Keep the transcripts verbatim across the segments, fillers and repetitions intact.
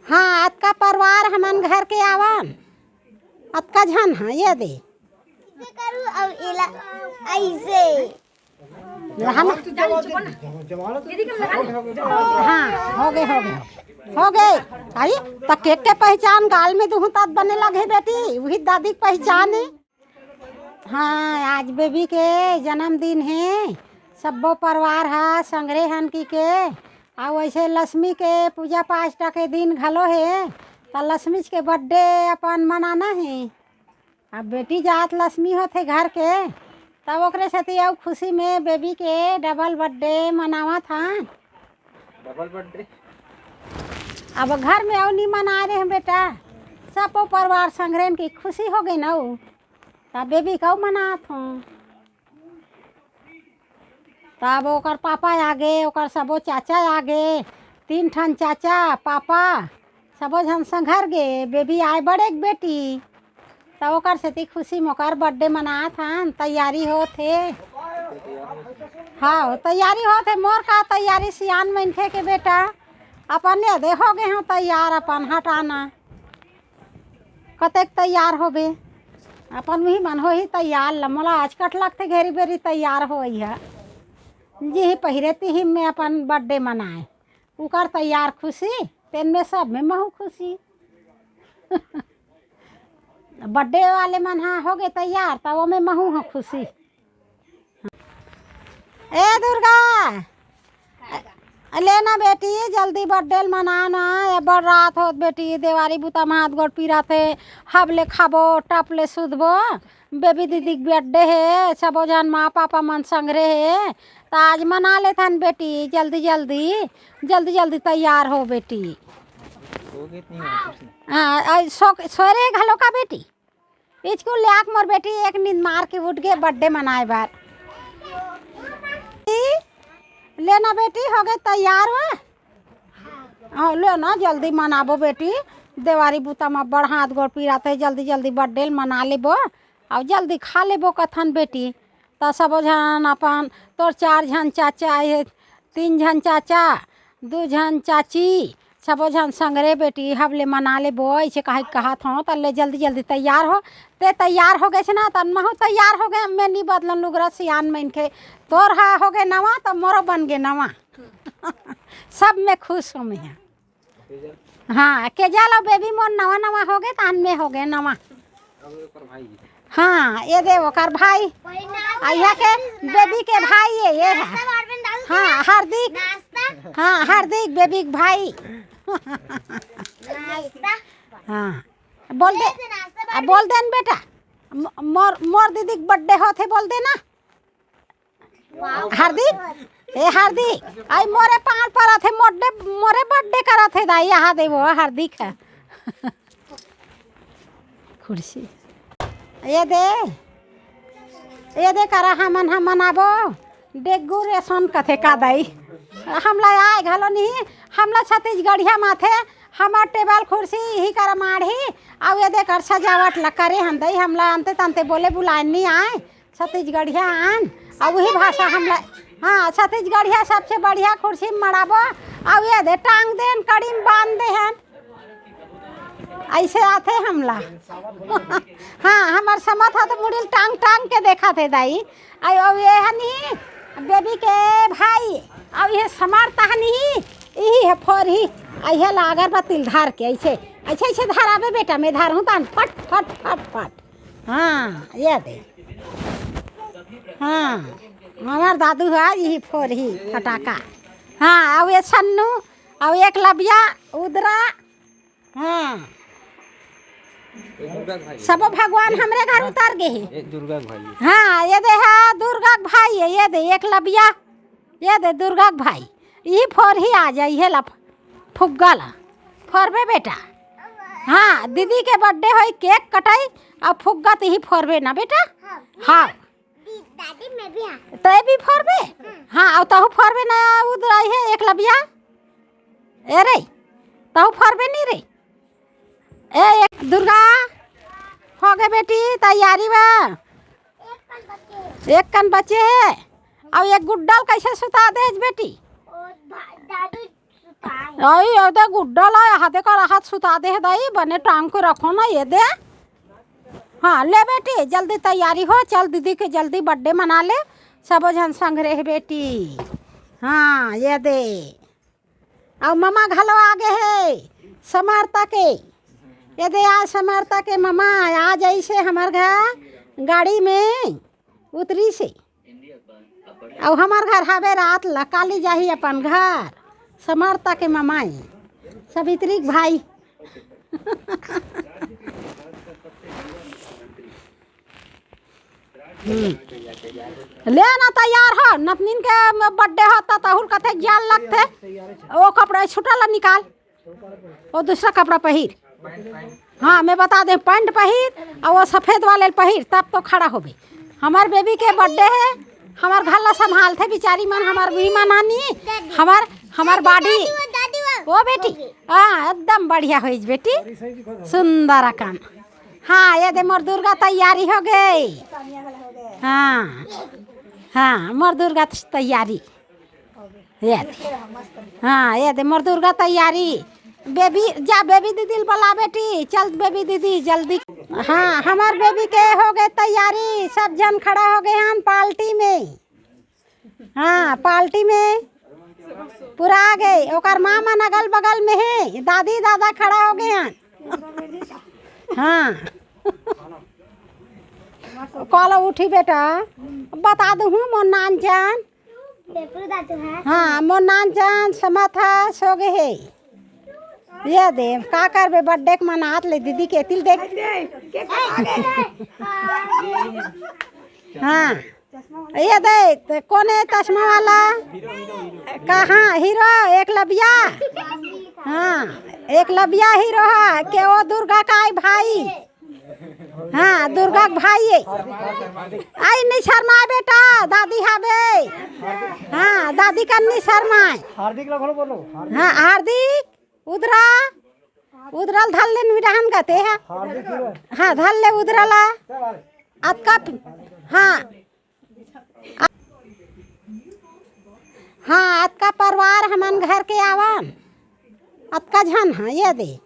हाँ, अतका परिवार हमन घर के आवन, अतका झन, हाँ, ये दे। ऐसे करू अउ एला ऐसे। रहन। हाँ, हो गए, हो गए, हो गए। आई, त केक के पहचान गाल में दुहूँ तात बने लगे बेटी, वही दादी के पहचान है। हाँ, आज बेबी के जन्मदिन हे, सब्बो परिवार ह संगरे हन की के, अउ वैसे लक्ष्मी के पूजा पाठ के दिन घलो हे, त लक्ष्मी के बर्थडे अपन मनाना हे। अब बेटी जात लक्ष्मी होथे घर के, तब ओकरे सेती अउ खुशी में बेबी के डबल बर्थडे मनावत हन। Double birthday? अब घर में अउ नी मना रहे हैं बेटा, सबो परिवार संगरेन की खुशी हो गई ना, तब बेबी का मनात हूँ। तब ओकर पापा आगे, ओकर सबो चाचा आगे, तीन ठन चाचा, पापा, सबो झन संघर गे, बेबी आए बड़े के बेटी। त ओकर सेती खुशी में ओकर बर्थडे मनात हन, तैयारी होत हे। हाँ, तैयारी होत हे, मोर का तैयारी, सियान मनखे के बेटा, अपन ये दे हो गए हो तैयार, अपन हटाना। कतेक तैयार होबे? अपन उही मन होही तैयार ल। मोला अचकट लगथे घेरी बेरी तैयार होई ह। जिही पहिरे तिही में अपन बर्थडे मनाए। उकर तैयार खुशी, तेन में सब में महू खुशी। बर्थडे वाले मन हा होगे तैयार, त ओमे महू ह खुशी। ए दुर्गा, ले ना बेटी, जल्दी बर्थडे ल मना ना, ए बड़ रात होत बेटी, देवारी बुता म हाथ गोड़ पीराथे, हब ले खाबो, टप ले सुतबो, बेबी दीदी के बर्थडे हे, सबो झन माँ पापा मन संगरे हे, त आज मना लेथन बेटी, जल्दी जल्दी, जल्दी जल्दी तैयार हो बेटी। हाँ, आ, सो, सोरे घलो का बेटी? स्कूल ले आके मोर बेटी एक नींद मार के उठ गे बर्थडे मनाए बर। ई, ले ना बेटी, हो गए तैयार हो? हाँ, ले ना, जल्दी मनाबो बेटी। देवारी बुता म बड़ हाथ गोड़ पीरात हे, जल्दी जल्दी बर्थडे ल मना लेबो, अउ जल्दी खा लेबो कथन बेटी। त सबो झन अपन, तोर चार झन चाचा हे, तीन झन चाचा, दू झन चाची, सबो झन संगरे बेटी, हब ले मना लेबो, अइसे कहे कहत हव, त ले जल्दी जल्दी तैयार हो। ते तैयार हो गए ना, त महू तैयार हो गए, मैं नी बदलन लुगरा सियान मनखे। तोर हा हो गए नवा, त मोरो बन गए नवा। सब में खुश हूँ मैं। हाँ, केजल अउ बेबी मोर नवा नवा हो गए, तान में हो गए नवा। हाँ, ये दे ओकर भाई। आ, यहाँ के बेबी के भाई ये, ये है। हाँ, हार्दिक। हाँ, हार्दिक बेबी के भाई। हाँ, बोल दे। आ, बोल दे न बेटा। म-, मोर, मोर दीदी के बर्थडे होथे, बोल दे ना। हार्दिक, ए हार्दिक, आई मोरे पाँव परत हे, मोरे, मोरे बर्थडे करत हे दाई, यहाँ दे वो हार्दिक है। कुर्सी। ये दे, ये दे करा हमन, हमन आबो, डेगुरेशन कथे का दाई। हमला आए घलो नहीं, हमला छत्तीसगढ़िया माथे, हमर टेबल कुर्सी यही करा माढ़ी, अउ ये दे कर सजावट ला करे हम दाई, हमला अंते तंते बोले बुलाए नहीं आए। छत्तीसगढ़िया आन, अउ वही भाषा हमला, हाँ, छत्तीसगढ़िया सबसे बढ़िया कुर्सी में मड़ाबो, अउ ये दे टांग देन, कड़ी में बांध दे हन, अइसे आथे हमला। हाँ, हमर समत ह तो मुड़ी ल टांग टांग के देखत हे दाई। अउ, अउ ये हनी बेबी के भाई, अउ ये समर्थ हनी, इही है फोरही, अइहे ला अगरबत्ती ल धार के अइसे, अइसे, अइसे धराबे बेटा, मैं धारहूँ तान, फट, फट, फट, फट। हाँ, ये दे। हाँ, हमार दादू है, यही फोरही फटाका। हाँ, अउ ये सन्नू, अउ एकलव्या, उदरा। हाँ। ये दुर्गा भाई। सबो भगवान हमरे घर उतर गए हे। ये दुर्गा भाई। हाँ, ये दे हा दुर्गा के भाई है, ये दे एकलव्या। ये दे दुर्गा के भाई, ई फोरही आ जाई, हे ला फुग्गा ला। फोरबे बेटा। हाँ, दीदी के बर्थडे होई, केक कटाई, अउ फुग्गा त ही फोरबे ना बेटा। हाँ। हाँ। दी-, दादी, मैं भी हाँ। तय भी फोरबे? हाँ। हाँ, अउ तहु फोरबे ना, उदरा हे एकलव्या। ए रे, तहु फोरबे नहीं रे। ए, एक दुर्गा, हो गए बेटी, तैयारी बा। एक कन बचे हे। अउ एक गुड्डल कैसे सुता देस बेटी? ओ, भा-, दादू सुताए। अई, ये दे गुड्डा ला, हाथे कर हाथ सुता दे हे दाई, बने टांग के रखो ना, ये दे। हाँ, ले बेटी, जल्दी तैयारी हो, चल दीदी के जल्दी बर्थडे मना ले, सबो झन संग रहे बेटी। हाँ, ये दे। अउ ममा घलो आगे हे, समर्था के। ये दे आज समर्था के ममा, आज अइसे हमर घर गाड़ी में उतरिस हे। अउ हमर घर हवे रात ला, काली जाही अपन घर। समर्था के ममाई, सवित्री के भाई। हम्म। ले ना तैयार हो, नतनीन के बर्थडे होता, तहुल कथे जाल लगथे। वो कपड़ा छुटा ला निकाल। वो दूसरा कपड़ा पहिर। हाँ, मैं बता दें, पैंट पहिर अउ वो सफेद वाले पहिर, तब तो खड़ा होबे। हमर बेबी के बर्थडे हे, हमर घर ला संभालथे बिचारी मन, हमर भी मनानी, हमर, हमर बॉडी। ओ बेटी, हाँ, एकदम बढ़िया होइस बेटी, सुंदर अकन। हाँ, ये दे मोर दुर्गा तैयारी हो गई। हाँ, हाँ, मोर दुर्गा तैयारी। ये दे। हाँ, ये दे मोर दुर्गा तैयारी। बेबी, जा बेबी दीदी ल बला बेटी, चल बेबी दीदी जल्दी। हाँ, हमर बेबी के हो गए तैयारी, सब झन खड़ा हो गए हन पार्टी में। हाँ, पार्टी में पूरा आ गए, ओकर माँ मन अगल बगल में हे, दादी दादा खड़ा हो गए हन। हाँ। कल उठी बेटा, बता दूँ मोर नान जान। पेपरू दादू है। हाँ, मोर नान जान समर्था सो गए हे। ये दे, का करबे, बर्थडे के मनात ले दीदी के तिल देख। हाँ, ये दे, त कोन हे चश्मा वाला? कहाँ हीरो? एकलव्या। हाँ, एकलव्या हीरो है, के वो दुर्गा का आई भाई। हाँ, दुर्गा के भाई हे। आई, नहीं शर्माए बेटा, दादी हावे। हाँ, दादी का नहीं शर्माए। हार्दिक ला घलो बोलो, हार्दिक। हाँ, हार्दिक, उदरा, उदरा ल धर ले, निरहन गते है। हार्दिक हीरो। हाँ, धर ले उदरा ला। चल, आ ले। अतका प-, हाँ। हाँ, अतका परिवार हमन घर के आवन। अतका झन, हाँ, ये दे।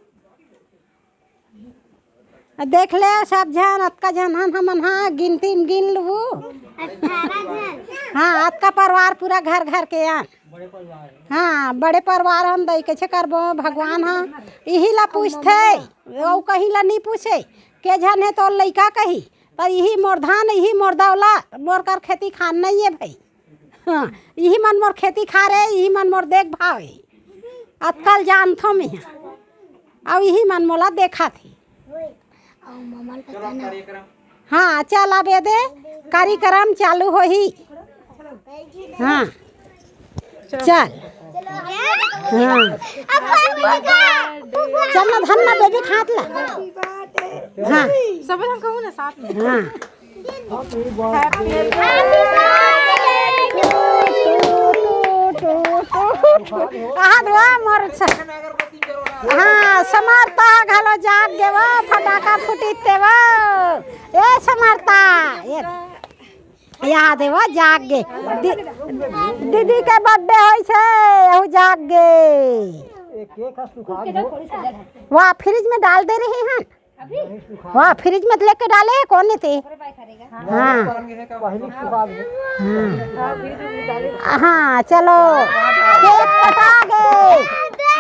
देख ले सब झन, अतका झन हन हमन, हाँ, गिनती में गिन लू। अठारह झन। हाँ, अतका परिवार पूरा घर घर के आन। हाँ, बड़े परिवार हन दई, कैसे करबो भगवान, हाँ। इही ला पूछथे, अउ कहीं ला नहीं पूछे। के झन हे तोर लइका कही, त इही मोर धान, इही मोर दौलत, मोर कर खेती खान नहीं है भाई। हाँ, इही मन मोर खेती खार हे, इही मन मोर देखभाल हे। अतका ल जानथों मैं, अउ इही मन मोला देखथे। हाँ, चल अब ये दे, कार्यक्रम चालू होही। हाँ, चल। हाँ, चल ना, धर ना बेबी के हाथ ला। हाँ, सब हम कहूँ ना साथ में। हाँ। Happy birthday to you। आहा, धुआ मोर छ-, हाँ, समर्था घलो जाग गे वो, फटाका फुटिस ते वो। ए समर्था, ये याद हे वो, जाग गे। दी-, दीदी के बर्थडे होइस हे, यहू जाग गे। वाह, फ्रिज में डाल दे रहे हैं। वाह, फ्रिज में लेके डाले हे, कोन हे ते? हाँ। हाँ। हाँ, चलो। केक कटा गे।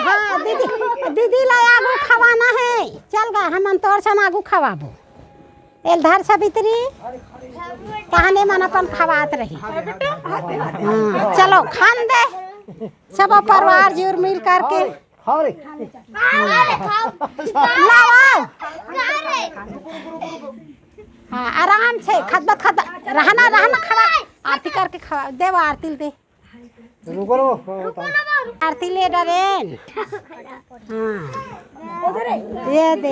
हाँ, दीदी, दीदी ला आगू खवाना हे। चल गा, हमन तोर सन आगू खवाबो। एल धर सवित्री, तहने मन अपन खवात रही। हाँ, चलो खान दे, सब परिवार जुर मिल करके। खाओ रे। लाओ, आओ। हाँ, आराम से खदबत खद रहना, रहना खड़ा। आरती करके खवा, देवा आरती दे। रुको, रुको, रुको। आरती ले डरेन। हाँ। ये दे।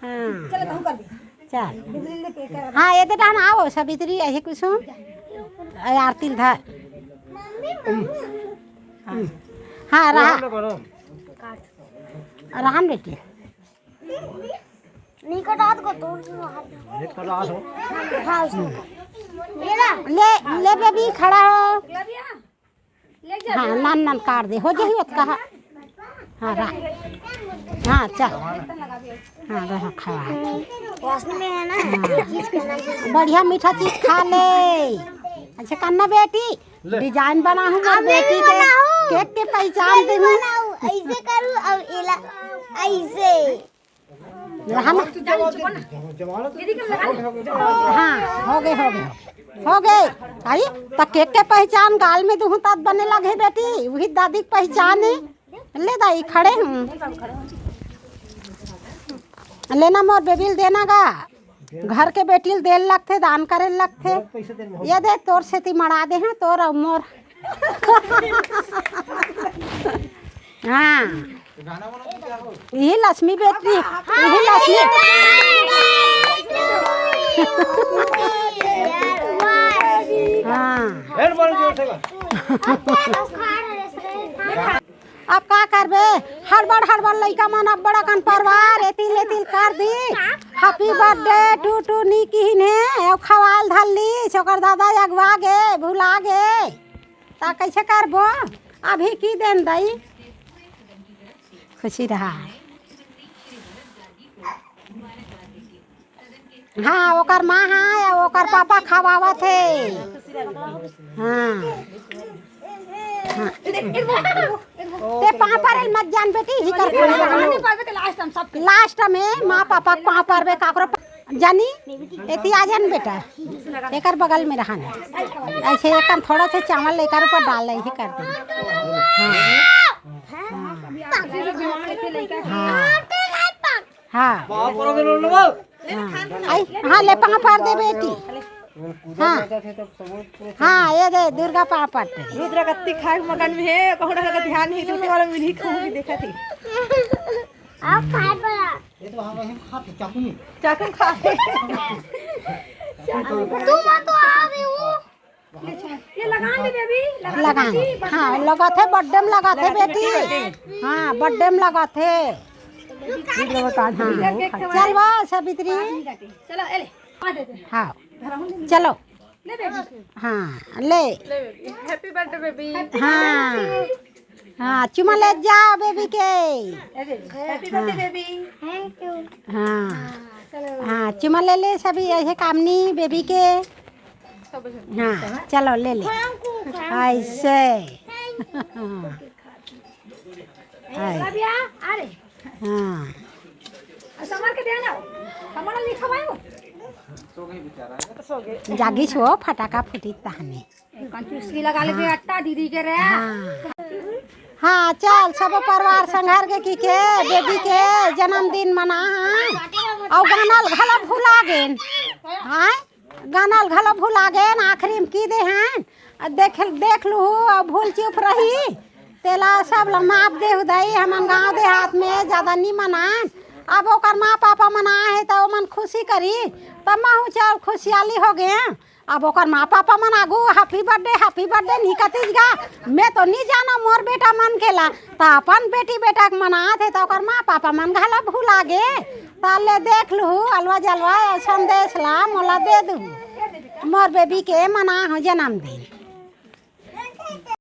हाँ। चल। हाँ, ये तो डाहन आओ, सवित्री, यही कुसुम। ए, आरती धर। हाँ, रहा। रहन बेटी। नहीं कटात को तो। हाँ, उसको। ले, ले बेबी, खड़ा हो। हाँ, नान नान काट दे, हो जाही ओतका। हाँ, रख। हाँ, चल। हाँ, रह, खवा। वासना में है ना, हाँ। ये चीज करना चाहिए। बढ़िया मीठा चीज खा ले। अच्छा, कान्हा बेटी, ले। डिजाइन बनाहूँ मोर अब मैं भी बेटी के, बनाऊँ। केक के पहचान मैं भी देहूँ। बनाऊँ, ऐसे करूँ, अब इला-, ऐसे। रहा ना? हाँ, हो गए, हो गए, हो गए। आई, त केक के पहचान गाल में दुहूँ तात बने लगे बेटी, वही दादी के पहचान है। ले दाई, खड़े हूँ। लेना मोर बेबी ल देना गा। घर के बेटी ल देल लगथे, दान करे लगथे। ये दे, तोर सेती मड़ा दे हैं, तोर अउ मोर। हाँ। यही लक्ष्मी बेटी, यही लक्ष्मी। हाँ। हेड मारो जोर से बा। अब का करबे, हड़बड़ हड़बड़ लइका मन अब्बड़ अकन परवार एतिल एतिल कर दी। Happy birthday to टूनी किहिन हे, अउ खवाल धर ली, ओकर दादा अगवा गे, भुला गे, ता कइसे करबो? अभी की देन दई, खुशी रहा। हाँ, ओकर माँ हा, या ओकर पापा खवावत हे। हाँ। हाँ। ते पाँव परे ल मत जान बेटी, ही कर खड़े रहा। लास्ट में माँ पापा के पाँव परबे, काकरो प-, जानी, एती आ जान बेटा, एकर बगल में रहा ना। ऐसे एक कन थोड़ा सा चावल लेकर ऊपर डाल ले, ही कर दे। हाँ। हाँ। हाँ। बाप रे, लो, लो, लो। हाँ। आई, हाँ, ले पाँव पर दे बेटी। हाँ। हाँ, ये दे, दुर्गा पाँव पर दे। रुद्र कत्ती खाए मगन में हे, कहूँ का ध्यान नहीं, टूटे वाला मिली, कहूँ भी देखा थी। आप खाए पर। ये तो हम, हम खाते, चाकू नहीं। चाकू खा। तुम तो आ रहे हो। ये लगान दे बेबी, लगान लगान। दे। हाँ, लगाथे, birthday में लगाथे बेटी। हाँ, birthday में लगाथे। हाँ। चल बा, सावित्री। चलो, ए ले, आ दे दे। हाँ, चलो। ले बेबी। हाँ, ले। ले बेबी, happy birthday बेबी। हाँ। हाँ, चुमा ले जा बेबी के। ए baby, happy birthday baby. Thank you। हाँ। हाँ, चलो। हाँ, चुमा ले ले सभी, ऐसे कामनी बेबी के। हाँ, चलो ले ले। ऐसे। हाँ। भैया, आ रे। हाँ। समर के देना। हमारा लिखवाओ। जागिस हो, फटाका फूटी तहने। कंजूसी लगा ले बे अट्टा दीदी के रे। हाँ। हाँ, चल, सब परिवार संघर के की के, बेबी के जन्मदिन मना, हाँ। अउ गाना ल घला भुला गेन। हाँ? गाना ल घला भुला गेन, आखिरी में की दे हैं। आ देख, देख लूहू, अब भूल चूक रही। तेला सब ला माफ देहू दाई, हमन गाँव देहात में ज्यादा नी मनान। अब ओकर माँ पापा मना हे, त ओमन खुशी करी, त महू चल खुशियाली हो गे। अब ओकर माँ पापा मन आगू happy birthday, happy birthday नी कतिस गा। मैं तो नी जाना मोर बेटा मन के ला, त अपन बेटी बेटा के मनात हे, त ओकर माँ पापा मन घला भुला गे। त ले देख लूहू, अलवा जलवा संदेश ला मोला दे दू। मोर बेबी के मना हो जन्मदिन।